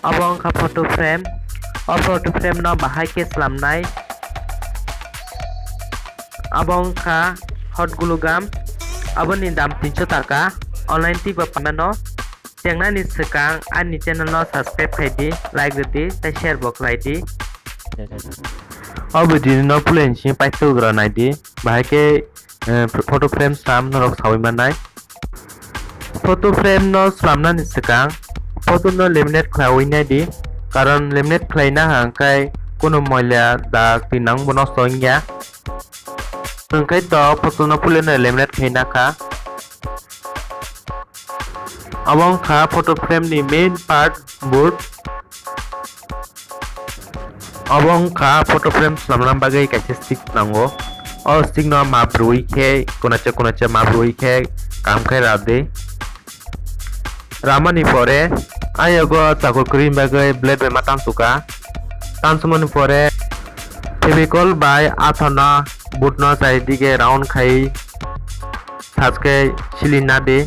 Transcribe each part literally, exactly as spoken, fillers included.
Obo wngkha photo frame. O photo frame no bahai khe slamnai. Abo wngkha hot glue gum. Aboni dam tinso taka. Online twi bo paimano. Chengnani swkang ani channel no subscribe khai di, like rw di, tei share bo khlai di. O video no puilani simi paithago gra nai di. Bahai khe, eh, photo frame slam norok saui mannai. Photo frame no slamnani swkang photo no laminate khlaiwi nai di, karon laminate khlaina hwnkhe kunu moila dag twi nang bo nosto wngya. Hwnkhe to photo no puilano laminate khaina kha. Abo wngkha photo frame ni main part, boot. Obo wngkha photo frame swnamna bagwi kaisa stick nango. O stick no map rwui khe, kunacha kunacha map rwui khe kam khai rw di. Ramani pore, ayego chakur kwrwini bagwi blade bai ma tansuka. Tansumani pore, Fevicol bai athano boot no charidige round khai thaske sili nadi.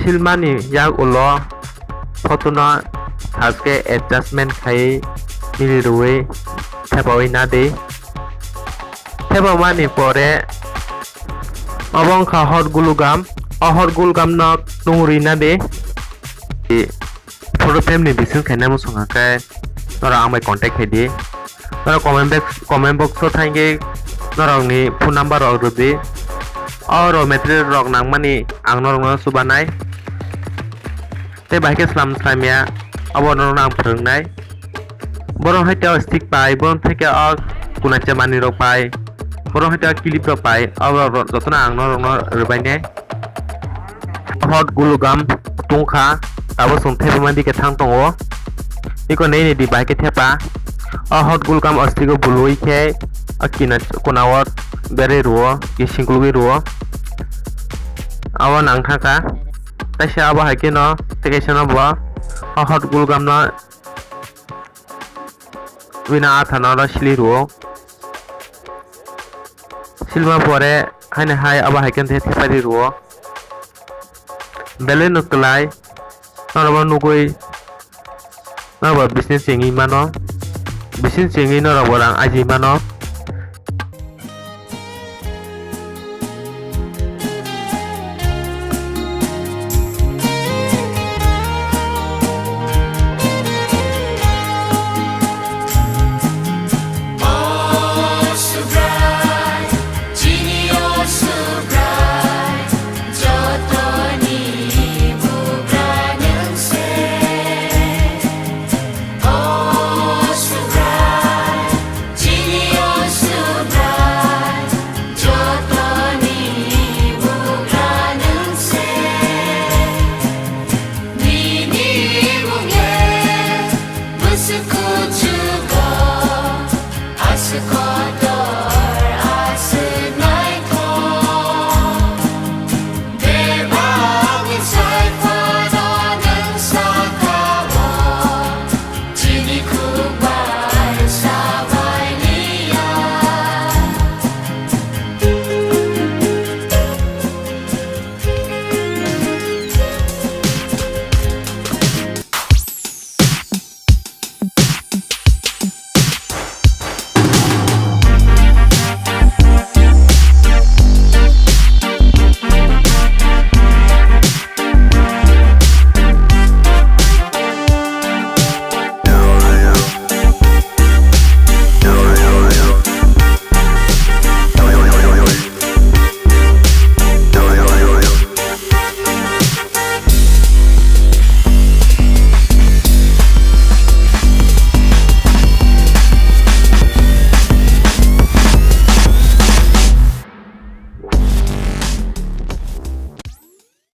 Silmani yak ulo photo no thaske adjustment khai mili rwui thepaui nadi. Thepamani pore obo wngkha hot glue gum. O hot glue gum no tungri nadi. Photo frame ni bising khaina muchung hwnkhe norok ang bai contact khai di. Norok comment box, comment box o thangwi norokni phone number rok rwdi. O raw material rok nangmani ang norokno chubanai. Tei bahai khe slam slamya abo norokno ang phwrwngnai. Borok hai tei o stick pai, borok theke o kunacha manwi rok pai, borok hai tei o clip rok pai, abo rok jotono ang norokno rwbainai. Hot glue gum tungkha, tabuk chwng thepamani dike thang tongo. Iko nini di bai khe thepa. O hot glue gum o stick o bului khe o kina, kona o berwi rwo, ki singkulgwi rwo. Abo nang thangkha. Taisa abo hai kheno tei kaisa no bo o hot glue gum no bini atha no sili rwo. Silma pore haino hai abo hai khe thepai rwo. Belai no kwlai, norok bo nugwi, norok bo business chengwi mano, business chengwi norok bo rang aji mano.